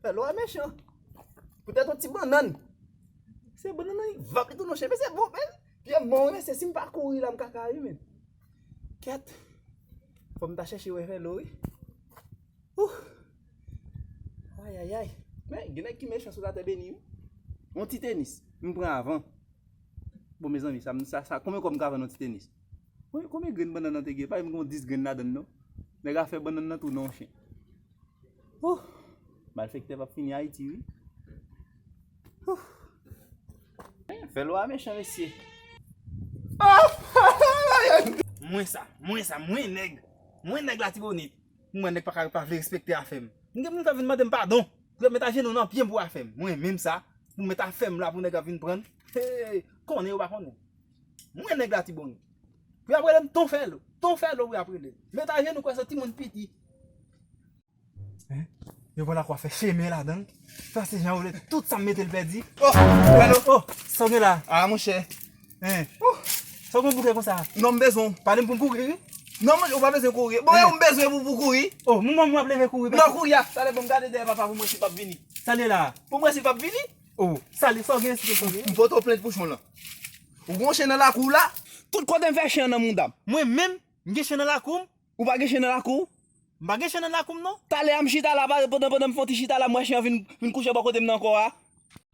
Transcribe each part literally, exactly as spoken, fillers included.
Fè lwa mechan. Poutèt yon ti bannann. Se bannann nan, li vap, li tounen yon chen. Men se bon, men. Pye mò, men se si m pa kouri la, m ka kare, men. Kèt. Fò m ta chèche wè Fèlo, wi. Ouh. Ayayay. Men, gen nèg ki mechan sou latè beni, wi. Yon ti tenis. M pran avan. Bon, mezanmi, sa, sa, sa, konbyen kòb m ka vann yon ti tenis? Konbyen, konbyen grenn bannann nan te gen? Pa gen yon dis grenn ladann, non. Nèg a fè bannann nan tounen yon chen. Ouh! Malfektè p ap fini Ayiti, wi. Ouh! Fèlo a mechan, mesye. Mwen sa, mwen sa, mwen nèg. Mwen nèg Latibonit. Mwen nèg pa ka, pa vle respekte afè m. M gen moun k ap vin mande m padon. Pou yo met ajenou nan pye m pou afè m. Mwen menm sa, pou met afè m la pou nèg ap vin pran. Hey, konnen yo pa konnen. Mwen nèg Latibonit. Pou y ap rele m Ton Fèlo. Ton Fèlo pou y ap rele m. Met ajenou kwè se timoun piti. Hein? Yo pran lakwa fè chemen ladan l. Sa se jan yo vle tout sa m mete l pèdi. Oh, Fèlo. Oh, sa w gen la? Ah, monchè. Hein? Oh, sa w gen bouke konsa? Non, m bezwen w. Pale m pou m kouri, wi. Non, mwen, ou pa bezwen kouri. Bon, hein? Ou bezwen pou, pou kouri. Oh, moman mwen ap leve kouri. Non, kouri a. Talè pou m gade dèyè papa pou m wè si l p ap vini. Sa l ye la? Pou m wè si l p ap vini. Oh, sa l ye, sa w gen, si w gen. M pote w plent pou chon lan. Ou gon chen nan lakou w la? Tout kote m fè chen an nan mouda m. Mwen menm, m gen chen nan lakou m? Ou pa gen chen nan lakou w? M pa gen chen nan lakou m, non. Talè a m chita la, pa, pandan, pandan m fè yon ti chita la, m wè chen an vin, vin kouche bò kote m nan ankò a.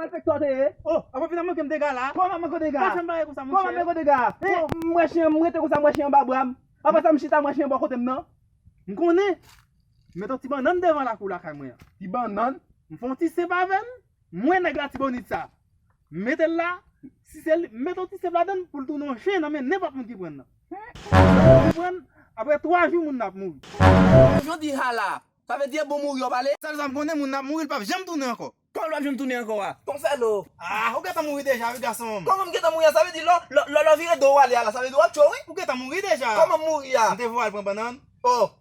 Malfektè w te ye? Oh, apa w vin ap manke m dega la? Kòman manke w dega? Pa janm bare konsa, monchè. Kòman manke w dega? Bon, m wè chen an, m rete konsa, m wè chen an anba bra m. Apre sa, m chita, m wè chen an bò kote m nan. M konnen. M met yon ti bannann devan lakou lakay mwen an. Ti bannann? M fè yon ti senp avè l. Mwen nèg Latibonit sa. M mete l la. Si se li, m mete yon ti senp ladan l pou l tounen yon chen nan men nenpòt moun ki pran l nan. Moun ki pran l, apre twa jou, moun nan ap mouri. Jan w di ha la, sa vle di e bon mouri w ap pale? Sèl sa m konnen, moun nan ap mouri, l p ap janm tounen ankò. Kòman l p ap janm tounen ankò a? Ton Fèlo. Ah, ou gentan mouri deja, wi, gason. Kòman m gentan mouri a? Sa vle di lè, lè, lè, lè w vire do w ale a la, sa vle di w ap tchwe w, wi. Ou gentan mouri deja. Kòman m mouri a? M te voye al pran bannann. Oh.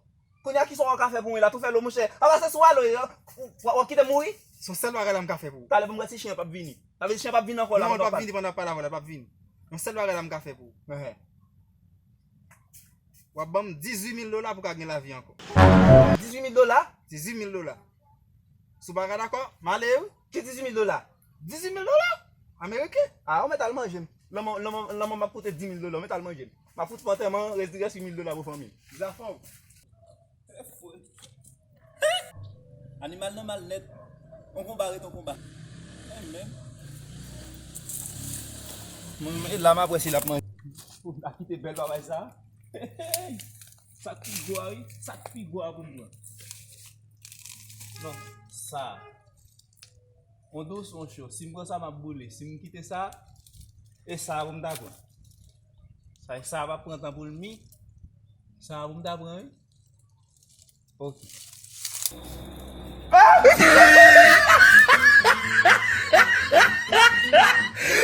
Kounye a, kisa w ka fè pou mwen la? Ton Fèlo, monchè. Apa se sou alo w, w, w ap kite m mouri? Se yon sèl bagay la m ka fè pou ou. Talè pou m wè si chen an p ap vini. Sa vle di chen an p ap vini ankò la. Non, l p ap vini pandan w ap pale avè l, l p ap vini. Yon sèl bagay la m ka fè pou ou. Ehe. W ap ban m dizuit mil dola pou w ka gen lavi ankò. Dizuit mil dola? Dizuit mil dola. Si w pa ka dakò, m ale, wi. Ki dizuit mil dola? Dizuit mil dola? Ameriken. Ah, ou mèt al manje m. Lanmò, lanmò, lanmò m ap koute dis mil dola, ou mèt al manje m. M ap fout fè antèman, rès, rès uit mil dola pou fanmi m. Zafè w. Animal nan mal nèt. On konba ret on konba. Hey, men. Mwen, e la m ap wè si l ap manje. Ou la kite bèl babay sa. Hey, hey. Sa k pi gwo a, wi. Sa k pi gwo a pou m pran. Non, sa. On dous, on cho. Si m pran sa, m ap boule. Si m kite sa, e sa pou m ta pran. Sa, sa p ap pran tan pou l mi. Sa pou m ta pran, wi. Ok.